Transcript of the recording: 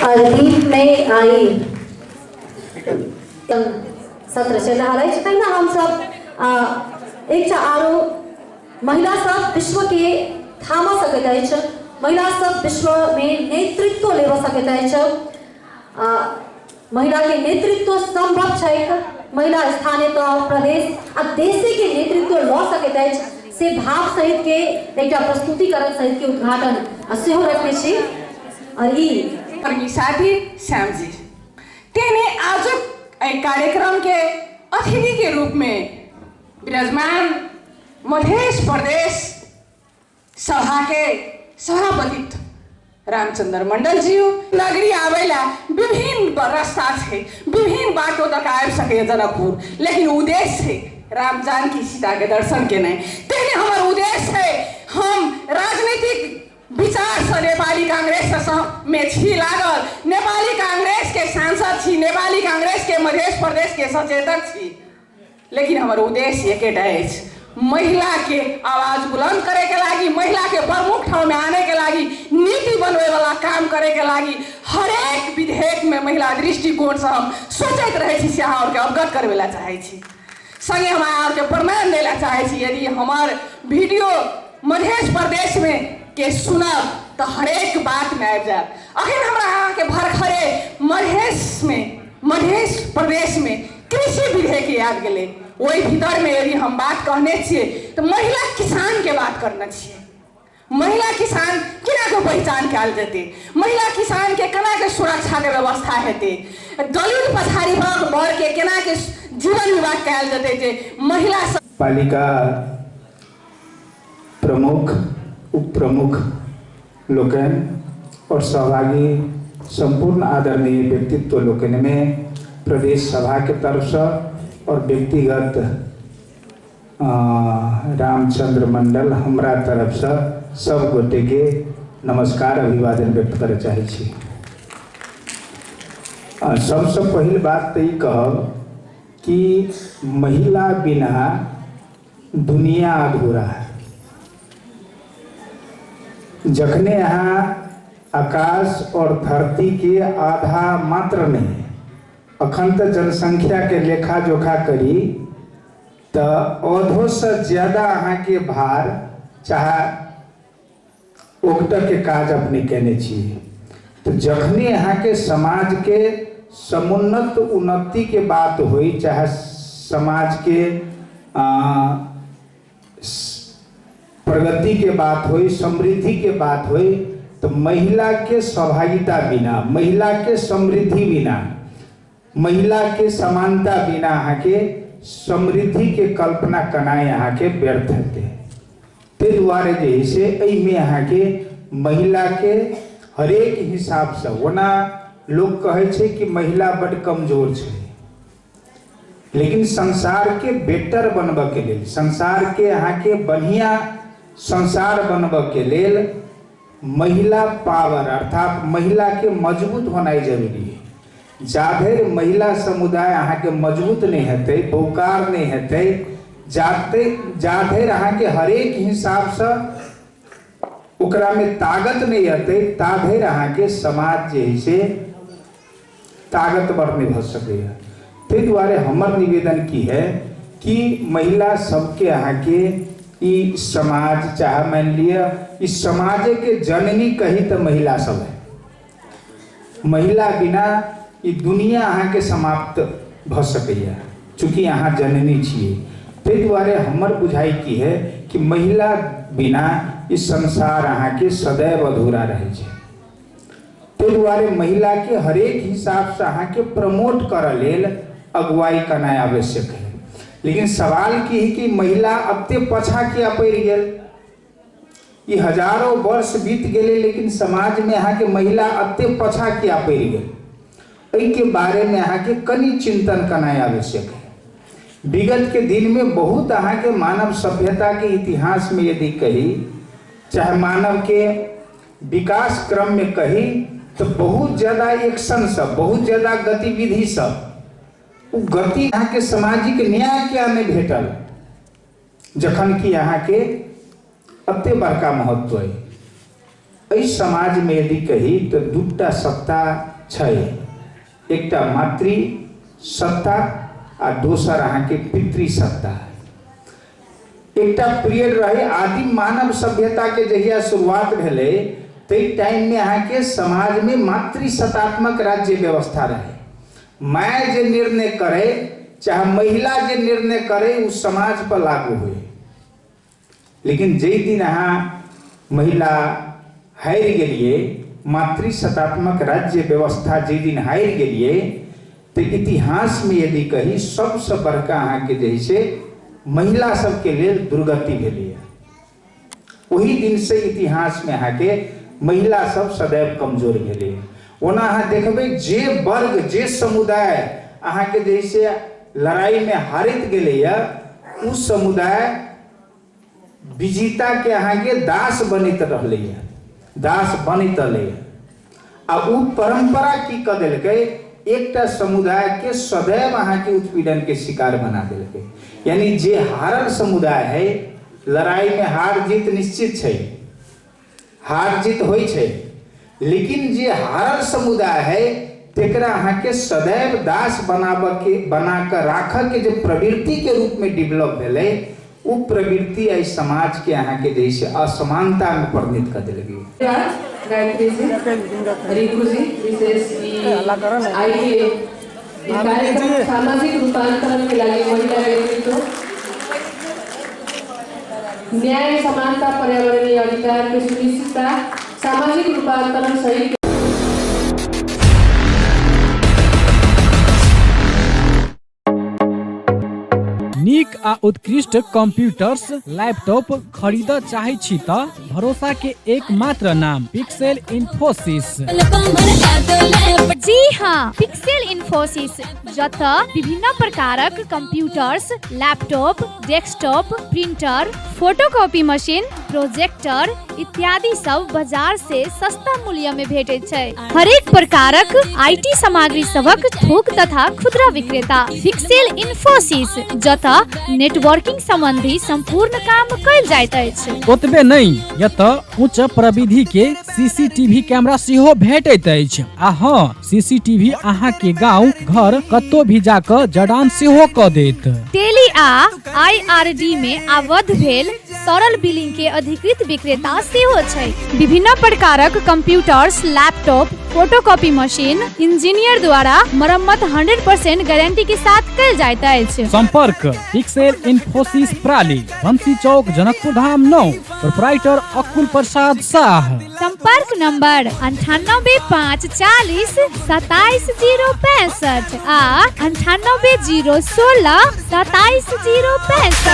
दीप में आई सत्र चलि रहल अछि। तहिना हमसब एकटा आरो महिला सब विश्व के थामऽ सकैत अछि, महिला सब विश्व में नेतृत्व लेबऽ सकैत अछि, महिला के नेतृत्व संभव छैक, महिला स्थानीय तह प्रदेश आ देशे के नेतृत्व लऽ सकैत अछि से भाव सहित के एकटा प्रस्तुतिकरण सहित के उद्घाटन सेहो रखने छी। और ई साथी श्यामजी तेने आजुक एहि कार्यक्रम के अतिथि के रूप में विराजमान मध्य प्रदेश सभा के सभापतित्व रामचंद्र मंडल जी नगरी आवेला विभिन्न रास्ता छै, विभिन्न बाटो तक आबि सकैए जनकपुर, लेकिन उद्देश्य छै राम जानकी सीता के दर्शन केनाइ। तेहने हमर उद्देश्य छै, हम राजनीतिक विचारसँ नेपाली कांग्रेस में छी लागल, नेपाली कांग्रेस के सांसद छी, नेपाली कांग्रेस के मध्य प्रदेश के सचेतक छी, लेकिन हमर उद्देश्य एकेटा अछि, महिला के आवाज बुलंद करे के लागी, महिला के प्रमुख ठाव में आने के लागी, नीति बनवे वाला काम करे के लागी हरेक विधेयक में महिला दृष्टिकोण से हम सोचैत रहे छी, से अहाँ और के अवगत करवे ला चाहे छी। संगे हम अहाँ और के प्रमाण दै ला चाहे छी, यदि हमार वीडियो मध्य प्रदेश में के सुनब तो हरेक बात में आबि जायत। अखन हमरा अहाँ के भरखरे मध्य प्रदेश में कृषि विधेयक याद गेलै, ओहि भीतर में यदि हम बात कहने छियै तऽ महिला किसान के बात करने छियै। महिला किसान केना के पहचान कयल जेतै, महिला किसान के केना के सुरक्षा के व्यवस्था हेतै, दलित पछाड़ी वर्ग वर्ग के केना के जीवन विवाह कयल जेतै जे महिला सब पालिका प्रमुख उप प्रमुख लोकनि और सहभागी संपूर्ण आदरणीय व्यक्तित्व लोकनि में प्रदेश सभा के तरफ से और व्यक्तिगत रामचंद्र मंडल हमरा तरफ से सब गोटे के नमस्कार अभिवादन व्यक्त करे चाहे छी। सबसे पहिल बात तो ई कहब कि महिला बिना दुनिया अधूरा है। जखने अहाँ आकाश और धरती के आधा मात्र नहीं, अखन तो जनसंख्या के लेखा जोखा करी तो आधो से ज्यादा अहाँ के भार चाहे ओकटक के काज अपने केने छी। तो जखने अहाँ के समाज के समुन्नत उन्नति के बात होई, चाहे समाज के प्रगति के बात होई, समृद्धि के बात होई, तो महिला के सहभागिता बिना, महिला के समृद्धि बिना, महिला के समानता बिना अहाँ के समृद्धि के कल्पना करनाइ अहाँ के व्यर्थ हेतै। ताहि दुआरे जे है से एहिमे अहाँ के महिला के हरेक हिसाबसँ, ओना लोक कहै छै कि महिला बड्ड कमजोर छै, लेकिन संसार के बेटर बनबऽ के लेल, संसार के अहाँ के बढ़िया संसार बनबऽ के लेल महिला पावर अर्थात महिला के मजबूत होनाइ जरूरी है। जाधरि महिला समुदाय अहाँ के मजबूत नहीं हेतै, बौकार नहीं हेतै, जाते जाधरि अहाँ के हरेक हिसाबसँ ओकरा में ताकत नहीं हेतै, ताधरि अहाँ के समाज जे है से ताकतवर नहीं भऽ सकैए। ताहि दुआरे हमर निवेदन की है कि महिला सबके अहाँ के ई समाज चाहे मानि लिअ ई समाजे के जननी कही तऽ महिला सब है। महिला बिना ई दुनिया अहाँ के समाप्त भऽ सकैए, चूँकि अहाँ जननी छियै। ताहि दुआरे हमर बुझाइ की है कि महिला बिना ई संसार अहाँ के सदैव अधूरा रहै छै। ताहि दुआरे महिला के हरेक हिसाबसँ अहाँ के प्रमोट करऽ लेल अगुवाई करनाइ आवश्यक है। लेकिन सवाल की है कि महिला एते पाछा किया पड़ि गेल? ई हजारों वर्ष बीत गेलै लेकिन समाज में अहाँ के महिला एते पाछा किया पड़ि गेल? एहिके बारे में अहाँ के कनि चिंतन करनाइ आवश्यक है। विगत के दिन में बहुत अहाँ के मानव सभ्यता के इतिहास में यदि कही, चाहे मानव के विकास क्रम में कही, तो बहुत ज़्यादा एक्शन सब, बहुत ज़्यादा गतिविधि सब, उ गति अहाँ के सामाजिक न्याय क्या नहीं भेटल, जखन कि अहाँ के एते बड़का महत्व है। एहि समाज में यदि कही तो दूटा सत्ता छै। एकटा मातृ सत्ता आ दोसर अहाँके पितृसत्ता। एकटा पीरियड रहे आदिम मानव सभ्यता के जहिया शुरुआत भेलै ताहि टाइम में अहाँके समाज में मातृसत्तात्मक राज्य व्यवस्था रहे। माय जे निर्णय करे चाहे महिला जे निर्णय करे ओ समाज पर लागू हुए। लेकिन जाहि दिन अहाँ महिला हारि गेलिए, मातृसत्तात्मक राज्य व्यवस्था जाहि दिन हारि गेलिए, तो इतिहास में यदि कही सबसे बड़का अहाँके जे से महिला सबके लेल दुर्गति भेलैए। ओही दिन से इतिहास में अहाँके महिला सब सदैव कमजोर भेलैए। ओना अहाँ देखबै जे वर्ग जे समुदाय अहाँके जे से लड़ाई में हारैत गेलैए उ समुदाय विजेता के अहाँके दास बनैत रहलैए, दास बनैत रहलैए। आ उ परंपरा की कऽ देलकै, एकटा समुदाय के सदैव अहाँके उत्पीड़न के शिकार बना देलकै। यानी जे हारल समुदाय है, लड़ाई में हार जीत निश्चित छै, हार जीत होइ छै, लेकिन जे हारल समुदाय है तेकरा अहाँके सदैव दास बनाबऽ के बना कऽ राखऽ के जे प्रवृत्ति के रूप में डेवलप भेलै, उ प्रवृत्ति एहि समाज के अहाँके जे से असमानता में परिणत कऽ देलकै। गायत्री जी, रिंकू जी, विशेष ई आइ के ई कार्यक्रम सामाजिक रूपांतरण के लागि महिला नेतृत्व, न्याय, समानता, पर्यावरणीय अधिकार के सुनिश्चितता, सामाजिक रूपांतरण सहित नीक आ उत्कृष्ट कंप्यूटर्स लैपटॉप खरीद चाहै छी त भरोसा के एकमात्र नाम पिक्सेल इन्फोसिस। जी हाँ, पिक्सेल इन्फोसिस, जतऽ विभिन्न प्रकारक computers, laptop, desktop, printer, photocopy machine, projector इत्यादि सब बाजार से सस्ता मूल्य में भेटैत छै। हरेक प्रकारक IT सामग्री सभक थोक तथा खुदरा विक्रेता पिक्सेल इन्फोसिस, जतऽ नेटवर्किंग संबंधी संपूर्ण काम कयल जाइत अछि। ओतबे नहि, एतऽ उच्च प्रविधि के सीसीटीवी कैमरा सेहो भेटैत अछि। आ हँ, सीसीटीवी अहाँ के गांव घर कतौ भी जाकऽ जड़ान सेहो कऽ देत। टेली आ आईआरडी में आबद्ध भेल सरल बिलिंग के अधिकृत विक्रेता सेहो छै। विभिन्न प्रकारक computers, laptop, photocopy machine engineer द्वारा मरम्मत 100% गारंटी के साथ कयल जाइत अछि। संपर्क पिक्सेल इन्फोसिस प्राली, बंसी चौक, जनकपुर धाम 9, प्रोपराइटर अकुल प्रसाद शाह। संपर्क नंबर 98 5 40 27 0 65 आ 98 0 16 27 0 65।